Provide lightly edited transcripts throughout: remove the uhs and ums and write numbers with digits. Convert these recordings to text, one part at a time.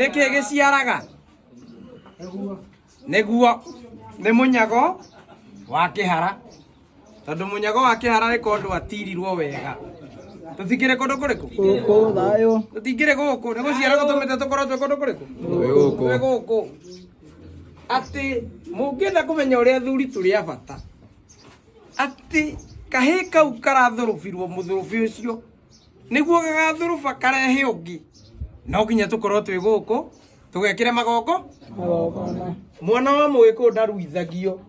Nĩkĩ gĩciaraga? Nĩguo nĩ mũnyago wa kĩhara, tondũ mũnyago wa kĩhara nĩ kondũ atirirwo wega. Tũtikĩrĩ kũndũ kũrĩkũ? Gũkũ thayũ. Tũtingĩrĩ gũkũ, nĩ gũciara gũtũmĩte tũkorwo twĩ kũndũ kũrĩkũ? Twĩ gũkũ. Twĩ gũkũ. Atĩ mũngĩenda kũmenya ũrĩa athuri tũrĩ a bata, atĩ kahĩĩ kau karathũrũbirwo mũthũrũbi ũcio nĩguo gagathũrũba karehe ũngĩ, no nginya tũkorwo twĩ gũkũ tũgekĩre magongo. Magongona. Mwana wa mũgĩkũyũ ndaruithagio,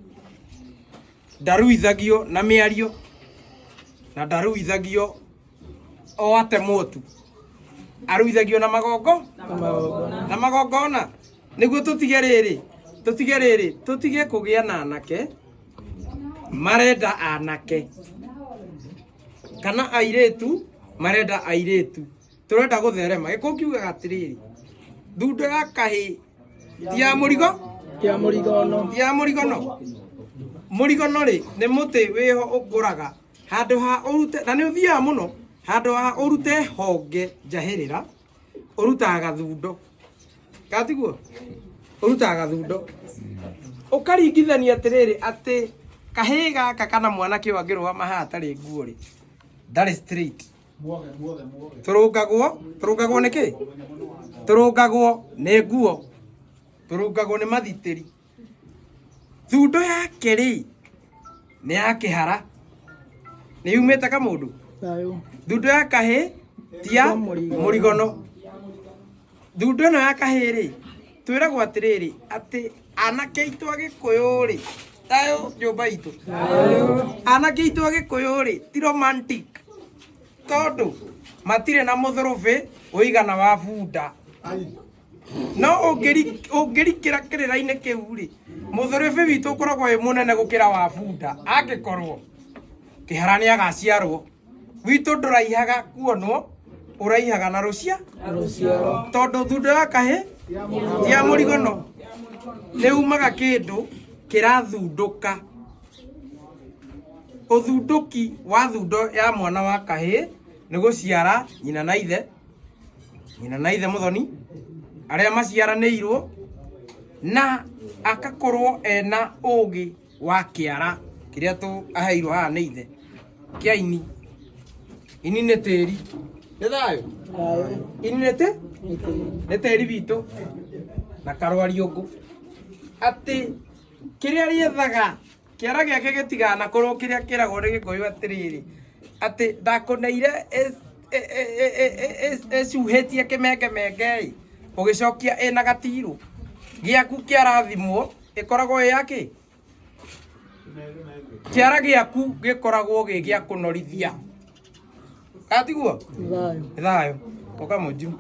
ndaruithagio na mĩario, na ndaruithagio o atemwo tu, aruithagio na magongo, Na magongona. na magongona, nĩguo tũtige rĩrĩ, tũtige rĩrĩ, tũtige kũgĩa na anake marenda anake kana airĩtu marenda airĩtu. Tũrenda gũtherema. Gĩkũyũ kiugaga atĩrĩrĩ, thundo ya kahĩĩ ti ya mũrigo, Ti ya mũrigono. Ti ya mũrigono. Mũrigono rĩ, nĩ mũtĩ wĩho ũkũraga handũ ha ũrute, na nĩ ũthiaga mũno, handũ ha ũrute honge njahĩrĩra, ũrutaga gathundo. Katiguo? Ũrutaga gathundo. Ũkaringithania atĩrĩrĩ, atĩ kahĩĩ gaka kana mwanake ũyũ angĩrũgama haha atarĩ nguo rĩ, ndarĩ straight. Tũrũngagwo, tũrũngagwo nĩ kĩ? Tũrũngagwo nĩ nguo, tũrũngagwo nĩ mathitĩri. Thundo yake rĩ, nĩ ya kĩhara, nĩ yumĩte kamũndũ. Thayũ. Thundo ya kahĩ ti ya mũrigono. Thundo ĩno ya kahĩĩ rĩ, twĩragwo atĩrĩrĩ, atĩ anake aitũ a Gĩkũyũ rĩ, thayũ nyũmba itũ, anake aitũ a Gĩkũyũ rĩ, ti romantic, tondũ matirĩ na mũthũrũbĩ ũigana wa bunda. No ũngĩrikĩra kĩrĩra-inĩ kĩu rĩ, mũthũrũbĩ witũ ũkoragwo wĩ mũnene gũkĩra wa bunda, angĩkorwo kĩhara nĩ agaciarwo. Witũ ndũraihaga kuonwo, ũraihaga na rũcia, Rũciaro. Tondũ thundo ya kahĩ ti ya mũrigono, nĩ umaga kĩndũ kĩrathundũka. Ũthundũki wa thundo ya mwana wa kahĩ nĩ gũciara nyina na ithe, nyina na ithe mũthoni arĩa maciaranĩirwo, na akakorwo ena ũgĩ wa kĩara kĩrĩa tũ aheirwo haha nĩ ithe kĩa ini. Ini nĩ tĩri, nĩ thayũ. Thayũ. Ini nĩ tĩ nĩ tĩri witũ na karwariũngũ, atĩ kĩrĩa rĩethaga kĩara gĩake gĩtiganakorwo kĩrĩa kĩragwo nĩ Gĩkũyũ atĩrĩrĩ, atĩ ndakũneire ĩcuhĩtie kĩmengemenge ĩ, ũgĩcokia ĩna gatirũ gĩaku kĩarathimwo, ĩkoragwo ĩ yakĩ kĩara gĩaku gĩkoragwo gĩ gĩa kũnorithia, katiguo? Thayũ. Thayũ ũkamũnju.